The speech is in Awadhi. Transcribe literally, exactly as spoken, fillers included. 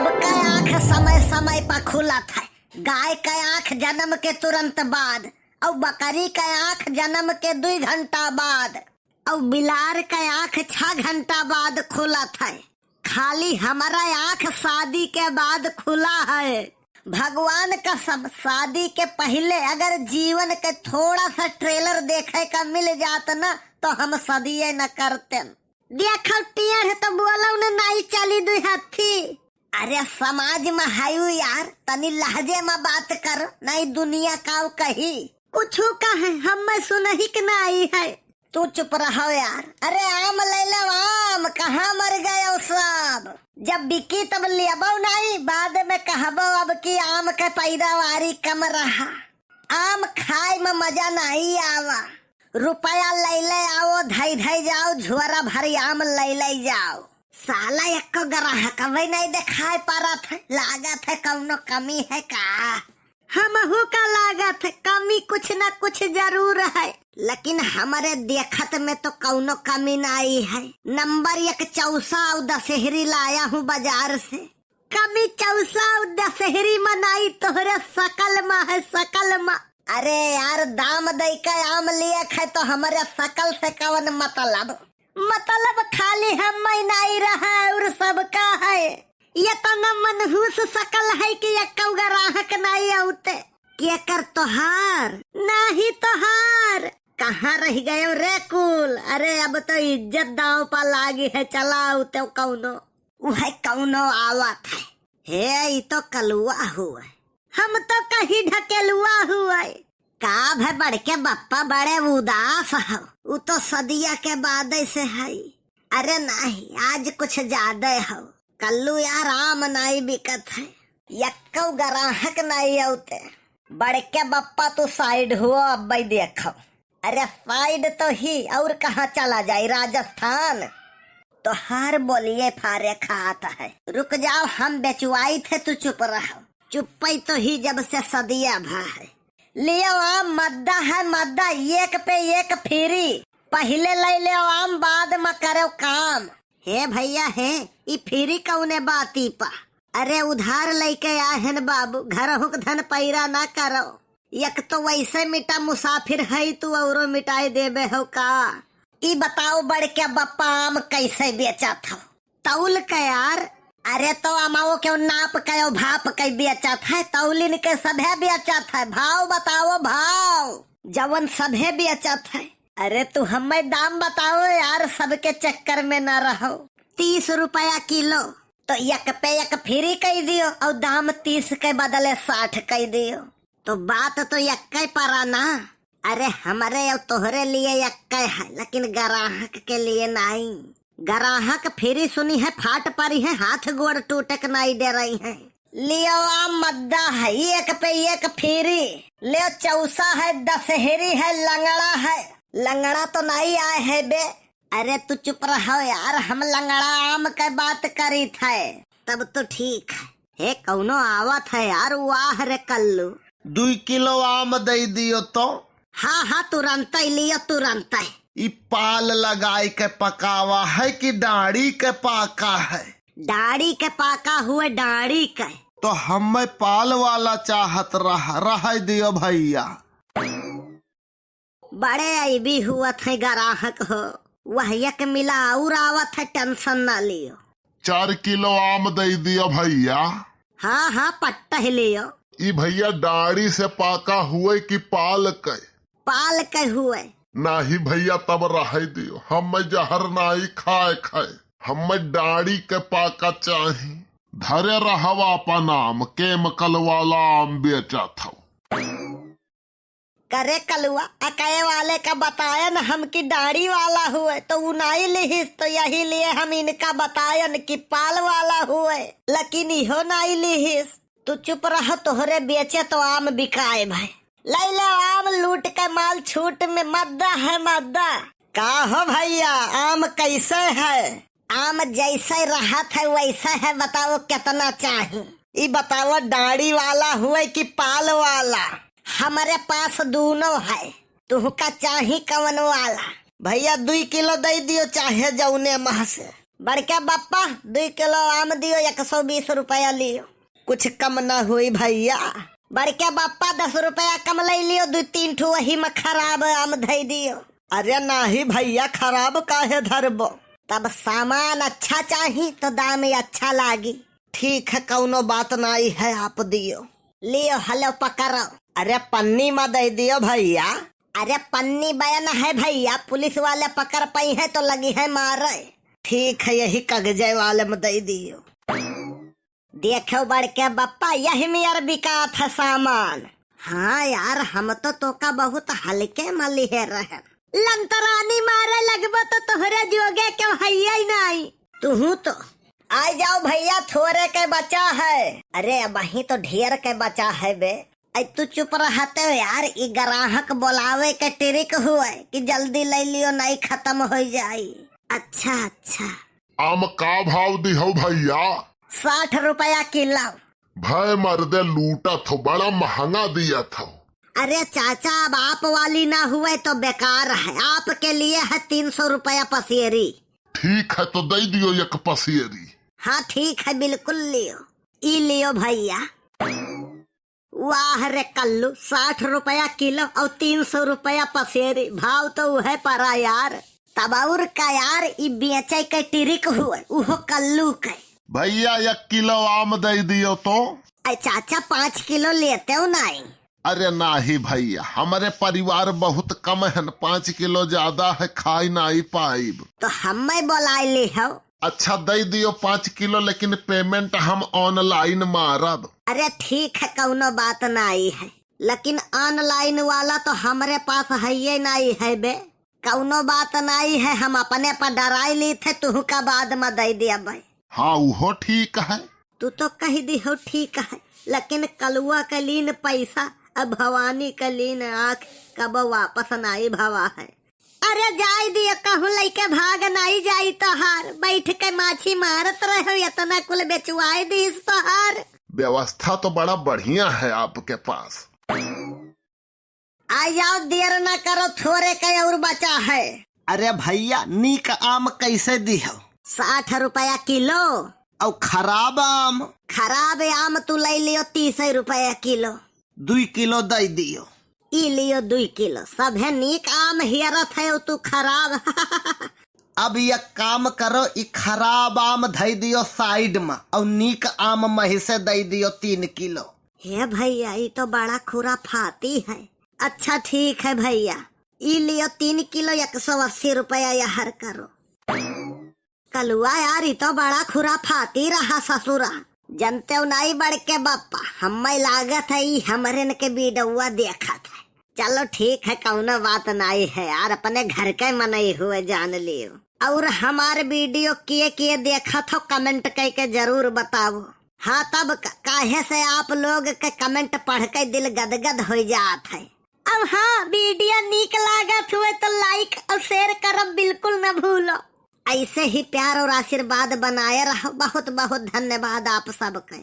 के आँख समय समय पर खुलत है। गाय के आँख जन्म के तुरंत बाद, और बकरी के आँख जन्म के दुई घंटा बाद, और बिलार के आँख छह घंटा बाद खुलत है। खाली हमारा आँख शादी के बाद खुला है। भगवान कसम, शादी के पहिले अगर जीवन के थोड़ा सा trailer देखे का मिल जात ना, तो हम सदिये न करतेन। देखो टेढ़ तो बोलो न, नाई चली दुई हत्थी। अरे समाज में हयू यार, तनी लहजे में बात कर, नाई दुनिया काव कही। कुछू कहे, हम में सुनही के नाई है। तू चुप रहो यार। अरे आम ले लो आम, कहाँ मर गयो सब? जब बिकी तब लेबो नाई, बाद में कहबो अब की आम के पैदावारी कम रहा। आम खाए में मजा नाई आवा। रुपया ले ले आओ, धई धई जाओ, झोरा भरी आम ले ले जाओ। साला एक्को ग्राहकवे नाई देखाए पारत है, लागत है कौनो कमी है का? हमहू का लागत है, कमी कुछ न कुछ जरूर है, लेकिन हमरे देखत में तो कौनो कमी नाई है। नंबर एक चौसा और दशहरी लाया हूँ बाजार से। कमी चौसा और दशहरी मनाई तोहरे सकल मा है, सकल मा। अरे यार, दाम दई के आम लिए खाए तो हमरे सकल से कवन मतलब? मतलब खाली हम ही नाई रहा और सबका है। ये तो न मनहूस सकल है कि एक्कौ ग्राहक नाई आउते। के कर तोहार? नाही तोहार। कहाँ रह गयो रे कुल? अरे अब तो इज्जत दांव पर लागी है, चला आउते कौनो। उहे कौनो आवत है। हे, ई तो कलुआ हुए। हम तो कही ढकेलुआ हुए। का भे बड़के बप्पा बड़े उदास हो? उ तो सदिया के बादे से है। अरे नाही, आज कुछ ज्यादा हो। कल्लू यार आम नाई बिकत है, यक्कौ ग्राहक नाई आउते। बड़के बप्पा तू side हुओ, अब भाई देखो। अरे side तो ही, और कहाँ चला जाए, राजस्थान? तोहार बोलिए फारे खात है। रुक जाओ, हम बेचवाई थे, तू चुप रहो। चुप्पई तो ही जब से सदिया भा है। लियो आम मद्दा है मद्दा, एक पे एक free। पहिले ले लियो आम, बाद में करो काम। हे भैया हे, ई free कौने बाती पा? अरे उधार लेके आए हन बाबू, घरहुक धन पैरा ना करो। एक तो वैसे मिटा मुसाफिर है, तू औरो मिटाए देबे हो का? ई बताओ बड़के बप्पा, आम कैसे बेचत हो? तौल के यार। अरे तो अमाओ क्यों नाप के और भाप के बेचत है? तौलिन के सभे बेचत है। भाव बताओ, भाव। जवन सभे बेचत है। अरे तू हमें दाम बताओ यार, सबके चक्कर में ना रहो। तीस रुपया किलो, तो एक पे एक free कई दियो और दाम तीस के बदले साठ कई दियो। तो बात तो यक्के परा ना। अरे हमरे और तोहरे लिए यक्के है, लेकिन ग्राहक के लिए नाई। ग्राहक free सुनी है, फाट परी है, हाथ गोड़ टूटे के नाई डरई है। लियो आम मद्दा है, एक पे एक free। लियो चौसा है, दशहरी है, लंगड़ा है। लंगड़ा तो नाई आए है बे। अरे तू चुप रहो यार, हम लंगड़ा आम के बात करी थे, तब तो ठीक है। हे कौनो आवत है यार, वाह रे कल्लू। दुई किलो आम दे दियो तो। हाँ हाँ, तुरंत ही लियो, तुरंत ही। ई पाल लगाए के पकावा है कि डाड़ी के पाका है? डाड़ी के पाका हुए, डाड़ी के। तो हमें पाल वाला चाहत रह, रह दियो भैया। बड़े अइबी हुअत है ग्राहक हो, वह एक मिला और आवत है, tension ना लियो। चार किलो आम दे दियो भैया। हाँ हाँ, पट्टा ही लियो। ई भैया डाड़ी से पाका हुए कि पाल के? पाल के हुए। नाही भैया, तब रहे दियो, हमें जहर नाही खाए खाए, हमें डाड़ी के पाका चाही। धरे रहवा अपन आम, chemical वाला आम बेचत हो। करे कलुआ, अकए वाले का बतायन हम कि डाड़ी वाला हुए, तो उ नाई लिहिस, तो यही लिए हम इनका बतायन कि पाल वाला हुए, लेकिन इहो नाई लिहिस। तू चुप रह, तोहरे बेचे तो आम बिकाए भाई। ले ले आम लूट के माल छूट में, मद्दा है मद्दा। का हो भैया, आम कैसे है? आम जैसे रहत है वैसे है, बताओ कितना चाही? ई बताओ डाड़ी वाला हुए कि पाल वाला? हमरे पास दूनो है, तुहका चाही कवन वाला? भैया दुई किलो दे दियो चाहे जौने मह से। बड़के बप्पा, दुई किलो आम दियो, एक सौ बीस रुपया लियो। कुछ कम ना हुई भइया? बड़के बप्पा, दस रुपया कम लइ लियो, दुई तीन ठो वही में खराब आम धइ दियो। अरे नाहीं भइया, खराब काहे धरबो? तब सामान अच्छा चाही तो दाम अच्छा लागी। ठीक है, कउनो बात नाहीं है, आप दियो। लियो, हलो पकड़ो। अरे पन्नी में दइ दियो भइया। अरे पन्नी बयन है भइया, पुलिस वाले पकड़ पइहैं तो लगिहैं मारे। ठीक है, यही कगजे वाले में दइ दियो। देखो बड़के बप्पा, यही मेर बिकात है सामान। हाँ यार, हम तो तोका बहुत हल्के में लिहे रहे। लंतरानी मारे लगबो तो तोहरे जोगे केउ हइये नाहीं। तुहूँ तो। आइ जाओ भइया, थोरे के बचा है। अरे अबहीं तो ढेर के बचा है बे। ऐ तू चुप रहते हो यार, ई ग्राहक बोलावे के ट्रिक हुए कि जल्दी लइ लियो, नाहीं खतम होइ जाई। अच्छा, अच्छा। आम का भाव दिहो भइया? साठ रुपया किलो। भय मर्दे लूटत हो, बड़ा महँगा दियत हो। अरे चाचा, अब आप वाली ना हुए तो बेकार है, आपके लिए है तीन सौ रुपया पसेरी। ठीक है, तो दइ दियो एक पसेरी। हाँ ठीक है, बिल्कुल लियो। ई लियो भइया। वाह रे कल्लू, साठ रुपया किलो अउर तीन सौ रुपया पसेरी, भाव तो उहे परा यार। तब अउर का यार, ई बेचे के ट्रिक हुए, उहो कल्लू के। भइया, एक किलो आम दइ दियो तो। अरे चाचा, पाँच किलो लेते हो नाहीं? अरे नाहीं भइया, हमरे परिवार बहुत कम हन, पाँच किलो ज्यादा है, खाइ नाहीं पाइब। तो हम्मै बोलाइ लिहो। अच्छा, दइ दियो पाँच किलो, लेकिन payment हम online मारब। अरे ठीक है, कउनो बात नाहीं है, लेकिन online वाला तो हमरे पास हइये नाहीं है बे। कउनो बात नाहीं है, हम अपने पर डराइ लीत है, तुहका बाद में दइ देबै। हाँ, उहो ठीक है। तू तो कहि दिहो ठीक है, लेकिन कलुआ के लीन पैसा अउर भवानी के लीन आँख कबो वापस नाहीं भवा है। अरे जाइ दियो, कहूँ लइके भाग नाहीं जाई तोहार। बइठ के माछी मारत रहो, एतना कुल बेचवाइ दीस तोहार। व्यवस्था तो बड़ा बढ़िया है आपके पास। आइ जाओ, देर ना करो, थोरे के अउर बचा है। अरे भइया, नीक आम कइसे दिहो? साठ रुपया किलो। अउर खराब आम? खराब आम तू लइ लियो तीस रुपया किलो। दुइ किलो दइ दियो। ई लियो दुइ किलो, सभे नीक आम हेरत है, तू खराब। अब एक काम करो, ई खराब आम धइ दियो side में, अउर नीक आम मही से दइ दियो तीन किलो। हे भइया, ई तो बड़ा खुराफाती है। अच्छा ठीक है भइया, ई लियो तीन किलो, एक सौ अस्सी रुपया यहर करो। कलुआ यार, ई तो बड़ा खुराफाती रहा ससुरा। जनते हो नाहीं बड़के बप्पा, हम्मै लागत है ई हमरेन के वीडियोवा देखत है। चलो ठीक है, कउनो बात नाहीं है यार, अपने घर के मनई हुए जान लियो। अउर हमार वीडियो किए किए देखत हो, comment कइके जरूर बताओ। हाँ तब क-, काहे से आप लोग के comment पढ़ के दिल गदगद होइ जात है। अब हाँ, वीडियो नीक लागत हुए तो like अउर share करब बिल्कुल न भूलो। अइसे ही प्यार अउर आशीर्वाद बनाए रहो। बहुत बहुत धन्यवाद आप सबके।